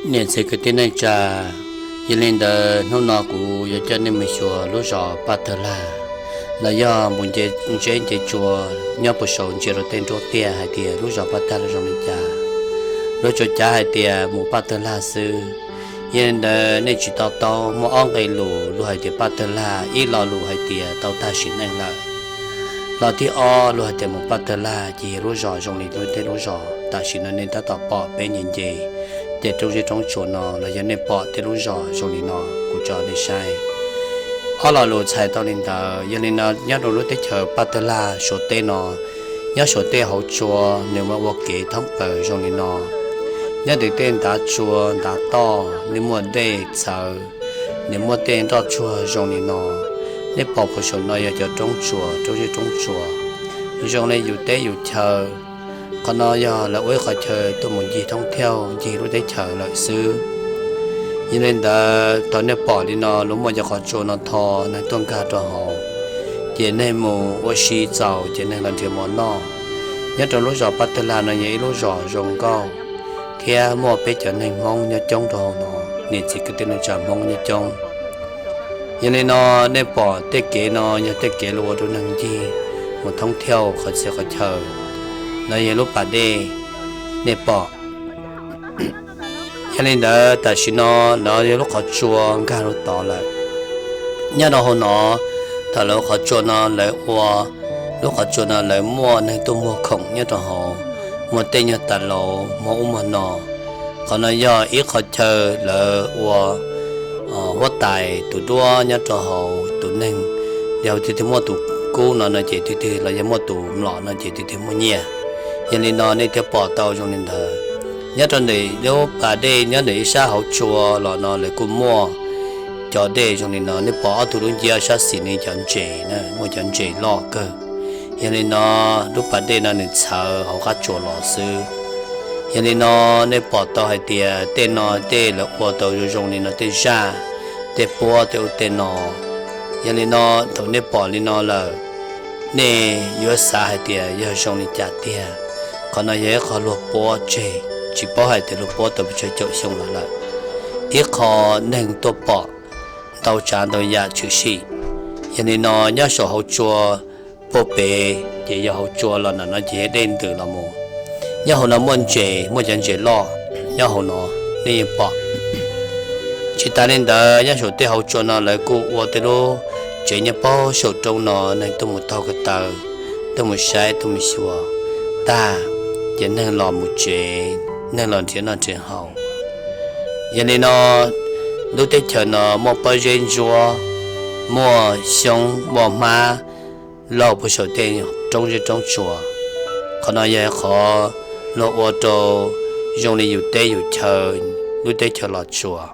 Niam txiv kwv tij neej tsa, yog li ntawd hnub no kuv yuav coj nej mus xyuas lub zos Paj Tawg Lag, los yog npus nce zeb nce tsua nyob puag saum ntsia rau tej nruab tiaj hais tias lub zos Paj Tawg Lag zoo li cas. Luag tsuas cav hais tias mus Paj Tawg Lag xwb. Yog li ntawd nej tsis to taub, muaj ob nqe lus, luag hais tias Paj Tawg Lag, ib lo lus hais tias tau tag sim neej lawm. Lo thib ob luag hais tias mus Paj Tawg Lag ces yog lub zos zoo li luag tej lub zos tam sim no nej tab tom pom peb nce nce ces roob zeb roob tsuas no, los yog nej pom tej lub zos zoo li no kuv tso nej saib. Ob lo lus txhais tau li ntawd. Yog li no nyob rau lub teb chaws Paj Tawg Lag Suav teb no, nyob saum tej hauv tsua nws muaj ua kev thoob plaws zoo li no. Nyob ntawm tej ntav tsua ntav toj nws muaj dej txhawv, nws muaj tej nroj tsuag zoo li no. Nej pom puag saum no yog cov roob tsuas, roob zeb roob tsuas zoo li yus teb yus chaw. Qhov no yog lawv ua ib qhov chaw tuaj mus ncig thoob thiauj ncig lub teb chaws lawm xwb. Yog li ntawd thaum nej pom li no luag muaj cov qhov tsua no tho neeg tuaj nkag rau hauv, ces neeg mus ua si txaus ces neeg los nrhiav mov noj. Nyob rau lub zos Paj Tawg Lag no yog ib lub zos zoo nkauj thiab muaj peb cov neeg Hmoob nyob coob rau hauv no, niam txiv kwv tij neej tsa Hmoob nyob coob. Yog li no nej pom tej kev no yog tej kev luag ua rau neeg ncig mus thoob thiauj qhov txhia qhov chaw. No yog lub pas dej nej pom. Yog li ntawd tam sim no no yog lub qhov tsua nkag rau tod lawm. Nyob rau hauv no, thaum lawv qhov tsua no lawv ua, lub qhov tsua no lawv muaj neeg tuaj muag khoom nyob rau hauv, muag tej nyuag tas laus muag ub muag no. Qhov no yog ib qhov chaw lawv ua huab tais tus duab nyob rau hauv tus neeg. Yog tiag tiag muaj tus kub no no ces tiag tiag los yog muaj tus mlom no ces tiag tiag muaj nyiaj. Yog li no nej thiaj pom tau zoo li ntawd. Nyob rau ntawm lub pas dej nyob ntawm ib sab hauv tsua los no lawv kuj muaj cov dej zoo li no. Nej pom ob tug lub nciab sab xis li cov ntses, muaj cov ntses loj kawg. Yog li no lub pas dej no nws txhawv hauv qab tsua los xwb. Yog li no nej pom tau hais tias tej no tej lawv ua tau zoo zoo li no tej zaj, tej puab tej ub tej no. Yog li no thaum nej pom li no lawm, nej yuav xav hais tias yog zoo li cas tiag. Qhov no yog ib qho luag puab tseg, tsis paub hais tias luag puab tau pes tsawg caum xyoo los lawm. Ib qho neeg tuaj pom ntau tsav ntau yam tshwm sim. Yog li no nyob saum hauv tsua puag pem ces yog hauv tsua los ntawm no ces yog dej ntws los mus. Nyob hauv no muaj ntses, muaj cov ntses loj nyob hauv no, nej yeej pom. Tsis tas li ntawd nyob saum tej hauv tsua no lawv kuj ua tej lub tsev nyob puag saum roob no, neeg tuaj mus taug ko taw, tuaj mus saib tuaj mus xyuas tag, ces neeg los mus tsev, neeg los nrhiav noj nrhiav haus. Yog li no lub teb chaws no muaj pob zeb ntsuab, muaj xyoob muaj hmab lauj puag saum tej roob zeb roob tsuas. Qhov no yog qhov luag ua rau zoo li yus teb yus chaw, lub teb chaws Los Tsuas.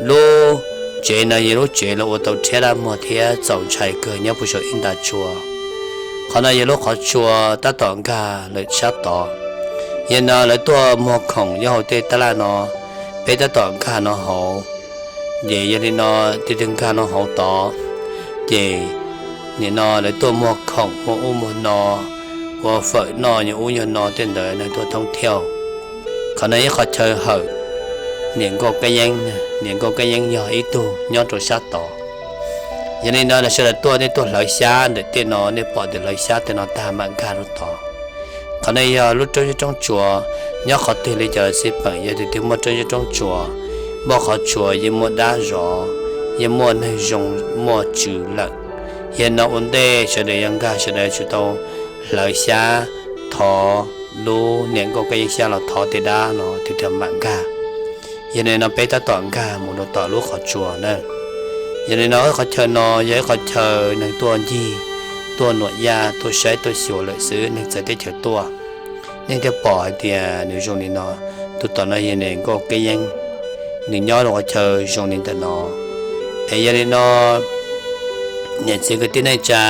Lub tsev no yog lub tsev los ua tau rhiab dab muag thiab txaus ntshai kawg nyob puag saum ib nta tsua. Qhov no yog lub qhov tsua tab tom nkag lawm sab tod. Yog no lawv tuaj muag khoom nyob hauv tej tab laj no, peb tab tom nkag no hauv. Ces yog li no, tig tig nkag no hauv tod, ces nim no lawv tuaj muag khoom muag ub muag no, ua fawm noj nyuag ub nyuag no tej ntawd neeg tuaj thoob thiauj. Qhov no ib qho chaw hawm niam nkauj kab yeeb, niam nkauj kab yeeb yog ib tug nyob rau sab tod. Yog li no lawv sawv daws tuaj, nej tuaj hlawv xyab ntawm tej no, nej pom tias hlawv xyab tej no tag mam nkag rau tod. Qhov no yog lub roob zeb roob tsuas, nyob qhov twg li cov xib peem yog tias twb muaj roob zeb roob tsuas, muaj qhov tsua yeej muaj dab zov, yeej muaj neeg zoo muaj tswv lawm. Yog no ua ntej sawv daws yuav nkag sawv daws yuav tsum tau hlawv xyab, thov lub niam nkauj kab yeeb xyab los thov tej dab no tig tig mam nkag. Yog li no peb tab tom nkag mus rau tom lub qhov tsua na. Yog li no qhov chaw no yog ib qhov chaw neeg tuaj ncig, tuaj nuam yaj, tuaj saib tuaj xyuas lawm xwb, neeg txawv teb chaws tuaj. Nej thiaj pom hais tias nws zoo li no. Tus tom no yog niam nkauj kab yeeb, nws nyob rau qhov chaw zoo li ntawm no. Es yog li no niam txiv kwv tij neej tsa,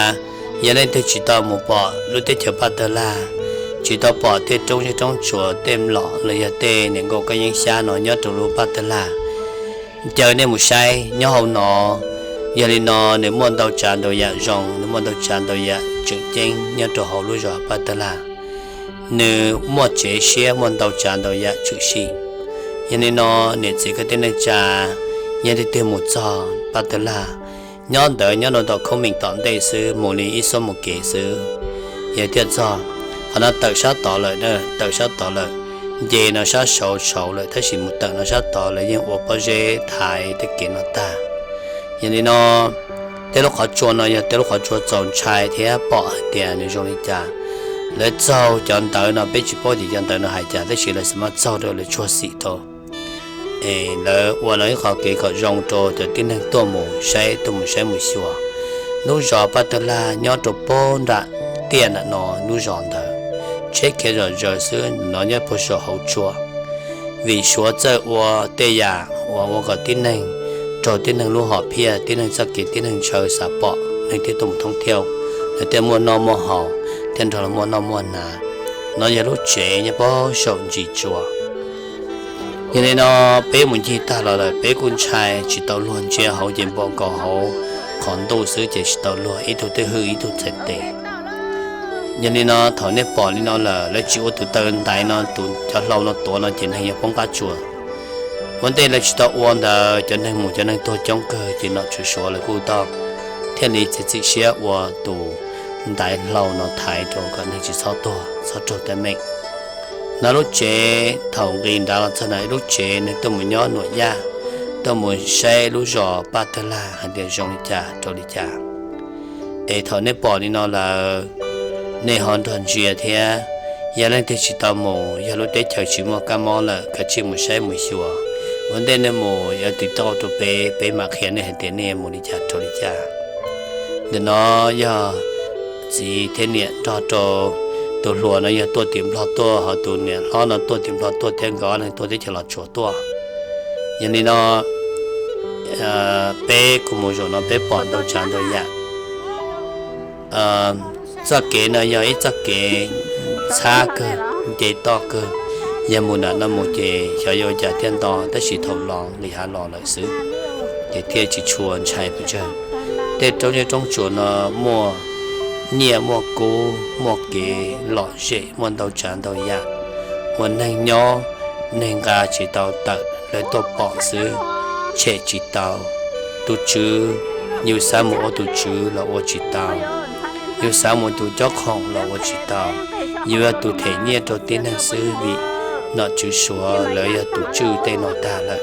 yog leej twg tsis tau mus pom lub teb chaws Paj Tawg Lag, tsis tau pom tej roob zeb roob tsuas, tej mlom los yog tej niam nkauj kab yeeb xyab no nyob rau lub Paj Tawg Lag, caw nej mus saib nyob hauv no. Yog li no nws muaj ntau tsav ntau yam zoo, nws muaj ntau tsav ntau yam tseem ceeb nyob rau hauv lub zos Paj Tawg Lag. Nws muaj tsev siab, muaj ntau tsav ntau yam tshwm sim. Yog li no, niam txiv kwv tij neej tsa, yog leej twg mus txog Paj Tawg Laj, nyob ntawd nyob rau tom Khoob Meem tom ntej xwb, mus li ib xuab moos kev xwb, yog thiaj txog. Qhov no tawm sab tod lawm, tawm sab tod lawm, nce no sab saud saud lawm, tab sis mus tawm no sab tod lawv yeej ua pob zeb thaiv tej kev no tag. Yog li no, tej lub qhov tsua no yog tej lub qhov tsua txaus ntshai thiab pom hais tias nws zoo li cas. Lawv txaug cov ntawv no, peb tsis paub tias cov ntawv no hais cas, tab sis lawv xav mas txaug rau lawv tsuag xim tau. Es lawv ua lawv ib qho kev kom zoo rau cov tib neeg tuaj mus saib, tuaj mus saib mus xyuas. Lub zos Paj Tawg Laj nyob rau puag nram tiaj nram no, lub zos ntawd tsheb khiav zom zaws xwb, no nyob puag saum hauv tsua. Vim Suav txawj ua tej yam uas ua kom tib neeg raug tib neeg lub hom phiaj, tib neeg txoj kev, tib neeg ntshaw xav pom, neeg thiaj tuaj mus thoob thiab, lawv thiaj muaj noj muaj haus, thiaj nrog luag muaj noj muaj hnav. No yog lub tsev nyob puag saum ntsis tsua. Yog li no, peb mus ncig tag los lawm, peb kuj ntshai tsis tau luag, ntsia hauv ces npau nkaus hauv qhov ntuj xwb ces tsis tau luag, ib tug twb hwj ib tug txhais tes. Yog li no, thaum nej pom li no lawm, lawv tsis ua tus taw ntaiv no, tus cov hlau no tuav no ces neeg yuav poob qab tsua. Ua ntej lawv tsis tau ua ntawd, cov neeg mus cov neeg tuag coob kawg ces nom tswv Suav lawv kuj tau thiaj li txiav txim siab ua tus ntaiv hlau no thaiv rau kom neeg tsis txhob tuag txhob raug teeb meem. No lub tsev thaum nqis nrad los txog no ib lub tsev, neeg tuaj mus nyob nuam yaj, tuaj mus saib lub zos Paj Tawg Laj hais tias zoo li cas rau li cas. Es thaum nej pom li no lawm, nej ho nrog ntsia thiab. Yog leej twg tsis tau mus, yog lub teb chaws tsis muaj kab mob lawm, kav tsij mus saib mus xyuas. Ua ntej nej mus yuav tiv tauj rau peb, peb mam qhia nej hais tias nej yuav mus li cas rau li cas. Ntawm no yog txiv thiab niam nrog rau tus hluas no yog tuaj tim Nplog tuaj, ho tus niam hlob no tuaj tim Nplog tuaj thiab, nkawd ob leeg tuaj teb chaws Los Tsuas tuaj. Yog li no, peb kuj mus zaum no peb pom ntau tsav ntau yam. Txoj kev no yog ib txoj kev txhab kawg, nce toj kawg, yog mus nram no mus ces xyov yuav ua cas thiaj nto, tab sis thaum los nqis hav los lawm xwb, ces thiaj tsis tshua ntshai pes tsawg. Tej roob zeb roob tsuas no muaj nyiaj muaj kub, muaj kev lom zem, muaj ntau tsav ntau yam. Ua neeg nyob, neeg nqa tsis tau tawm, lawv tuaj pom xwb, tshem tsis tau. Tus tswv, yus xav mus ua tus tswv los ua tsis tau, yus xav mus tus cob qhoom los ua tsis tau. Yus yog tus them nyiaj rau tib neeg xwb, vim nom tswv Suav lawv yog tus tswj tej no tag lawm,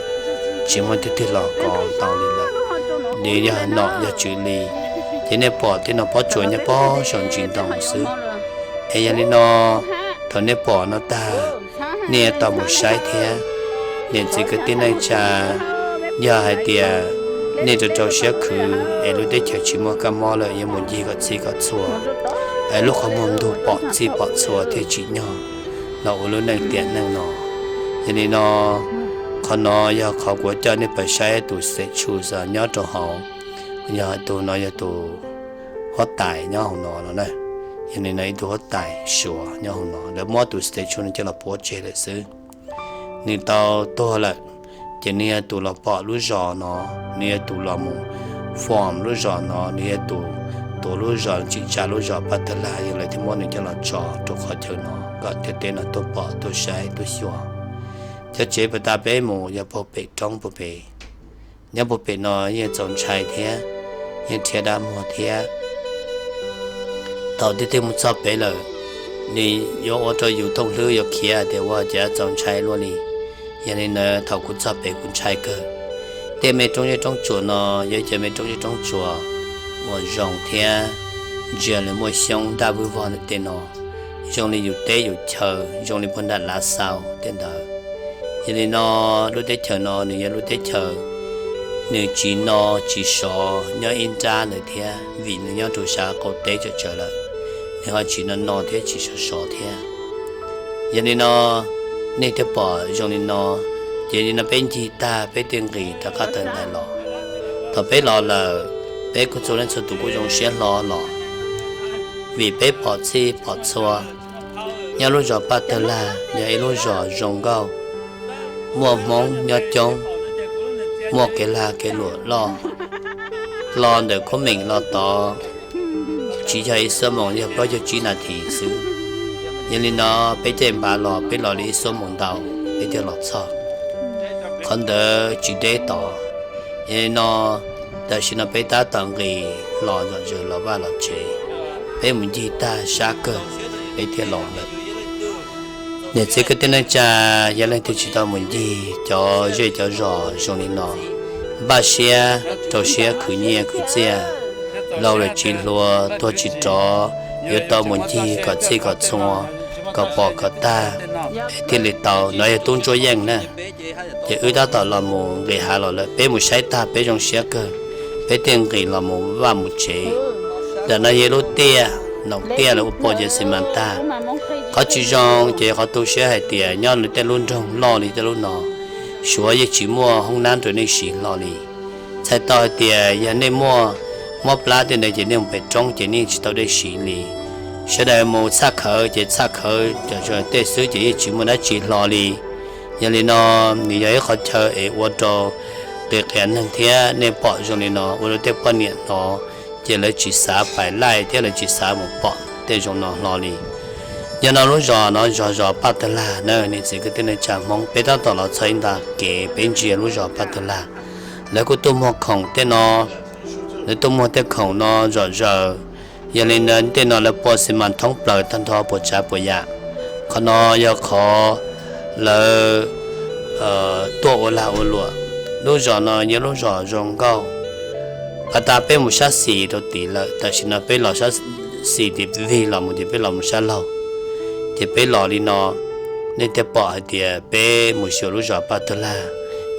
tsis muaj leej twg los kov tau li lawm. Nws yog nom yog tswv li. Ces nej pom tej no pob tsuas nyob pob saum ntsis ntoo xwb. Es yog li no, thaum nej pom no tag, nej yuav tau mus saib thiab. Niam txiv kwv tij neej tsa, yog hais tias nej rau rau siab khwv es lub teb chaws tsis muaj kab mob lawm, yuav mus ncig kom txhij kom txhua, es lub qhov muag ntug pom txhij pom txhua thiaj tsim nyog los ua lub neej tiam neej no. Yog li no, qhov no yog qhov kuv coj nej pais saib tus statue nyob rau hauv, yog tus no yog tus huab tais nyob hauv no no na. Yog li no ib tug huab tais Suav nyob hauv no, lawv muab tus statue no coj los puab tseg lawm xwb. Nws tau tuag lawm, ces nws yog tus los pom lub zos no, nws yog tus los mus form lub zos no, nws yog tus tuav lub zos, tsim tsa lub zos Paj Tawg Laj, yog lawv thiaj muab nws coj los tso rau qhov chaw no kom ntiaj teb no tuaj pom tuaj saib tuaj xyuas. Cov tsev puag ta peb mus yog puag pem roob puag pem. Nyob puag pem no yeej txaus ntshai thiab, yeej rhiab dab muag thiab. Thaum twg twg mus txog pem lawm, nws yuav ua rau yus thooj hlwb yuav khiav tias ua cas txaus ntshai luaj li. Yog li ntawd thaum kuv txog pem kuv ntshai kawg. Tej me roob zeb roob tsuas no yog cov me roob zeb roob tsuas uas zoo thiab ntsia lawv muaj xyoob ntaj vwj vog ntawm tej no, zoo li yus teb yus chaw, zoo li puag nram Lav Xaus tej ntawd. Yog li no, lub teb chaws no nws yog lub teb chaws nws tsis no tsis sov nyob ib nrab ntawd thiab, vim nws nyob rau sab qaum teb tsawm tsawv lawm, nws ho tsis no no thiab tsis sov sov thiab. Yog li no, nej thiaj pom zoo li no, ces li no peb ncig tag peb thiaj nqis rov qab tawm ntawd los. Thaum peb los lawm, peb kuj txhua leej txhua tus kuj zoo siab hlo los, vim peb pom txhij pom txhua. Nyob lub zos Paj Tawg Lag yog ib lub zos zoo nkauj, muaj Hmoob nyob coob, muaj kev lag kev luam loj. Los ntawm Khub Meem los tod tsis yog ib xuab moos, yog plaub caug tsib nas this xwb. Yog li no peb caij npav los peb los li ib xuab moos ntau peb thiaj los txog. qhov ntawd tsis deb tod. Yog li no, tam sim no peb tab tom nqis los zom zaws los vaj los tsev, peb mus ncig tag sab kawg, peb thiaj los lawm. Niam txiv kwv tij neej tsa, yog leej twg tsis tau mus ncig cov zej cov zos zoo li no, npaj siab rau siab khwv nyiaj khwv txiaj, laus lawm tsis hluas, tuag tsis rov, yuav tau mus ncig kom txhij kom txhua, kom pom kom tag, es thiaj li tau. No yog tub ntsuab yeej na. Ces wb tab tom los mus nqis hav los lawm, peb mus saib tag peb zoo siab kawg, peb thiaj nqis los mus vaj mus tsev. Ntawm no yog lub tiaj, noom tiaj lawv ua pov ces xi mas tag. Qhov tsis zoo ces qhov tu siab hais tias nyob nws tej lub nroog loj li tej lub no, Suav yeej tsis muaj hoob nab rau nej siv hlo li. Txhais tau hais tias yog nej muaj mob plab tej ntawd ces nej mus pem roob ces nej yeej tsis tau dej siv li. Sawv daws mus txhaj khawv ces txhaj khawv cov tej xwb ces yeej tsis muaj dab tsi hlo li. Yog li no, nws yog ib qhov chaw es ua rau qias qias neeg thiab nej pom zoo li no ua rau tej poj niam hnov, ces lawv tsis xav pais laij thiab lawv tsis xav mus pom tej zoo no hlo li. Yog no lub zos no zos zos Paj Tawg Lag na, niam txiv kwv tij neej tsa Hmoob, peb tab tom los txog ib nta kev peb ntsia lub zos Paj Tawg Lag. Lawv kuj tuaj muag khoom tej no, lawv tuaj muag tej khoom no zom zaws. Yog li ntawd tej no lawv pua xi mas thoob plaws tag nrho puas tsav puas yam. Qhov no yog qhov lawv tuaj ua lag ua luam. Lub zos no yog lub zos zoo nkauj. Pas tas peb mus sab xis rau tid lawm, tam sim no peb los sab xis tim vig los mus ces peb los mus sab laug. Ces peb los li no, nej thiaj pom hais tias peb mus xyuas lub zos Paj Tawg Lag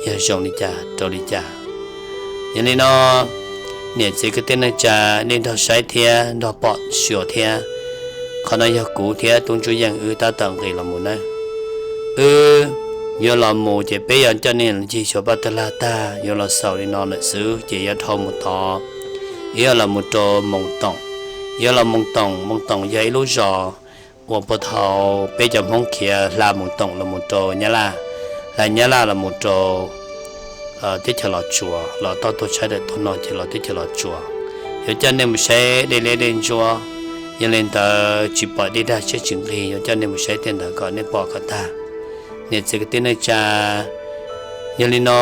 yog zoo li cas rau li cas. Yog li no, niam txiv kwv tij neej tsa, nej nrog saib thiab nrog pom xyuas thiab. Qhov no yog kuv thiab tub ntsuab yeej wb tab tom nqis los mus nawb. Wb yuav los mus ces peb yuav coj nej ncig xyuas Paj Tawg Lag tag yuav los xaus li no lawm xwb ces yuav dhau mus tod, yuav los mus rau Moos Toom. Yuav los Moos Toom, Moos Toom yog ib lub zos uas puag thaum peb cov Hmoob khiav hla Moos Toom los mus rau Nyab Laj, hla Nyab Laj los mus rau teb chaws Los Tsuas, los toj tuag tshaib tawm tuag no ces los teb chaws Los Tsuas. Yuav coj nej mus saib dej liab dej ntsuab, yog li ntawd tsis pom dej dag siab tsis nqig, yuav coj nej mus saib tej ntawd kom nej pom kom tag. Niam txiv kwv tij neej tsa, yog li no,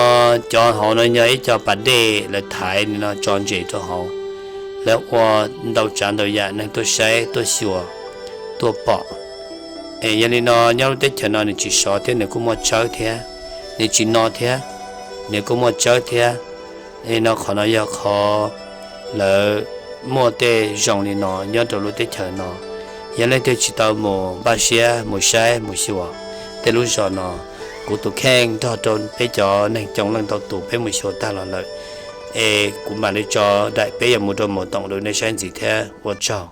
cov hauv no yog ib co pas dej lawv thaiv li no tso ntses rau hauv, lawv ua ntau tsav ntau yam neeg tuaj saib tuaj xyuas tuaj pom. Es yog li no nyob lub teb chaws no nws tsis sov thiab nws kuj muaj tsawb thiab, nws tsis no thiab, nws kuj muaj tsawb thiab. Li no qhov no yog qhov lawv muaj tej zoo li no nyob rau lub teb chaws no. Yog leej twg tsis tau mus npaj siab mus saib mus xyuas tej lub zos no, kuv tus kheej nrog rau peb cov neeg coob leej ntau tus peb mus xyuas tag los lawm, es kuv mam li tso daim peb yuav mus rau Moos Toom rau nej saib ntxiv thiab, ua tsaug.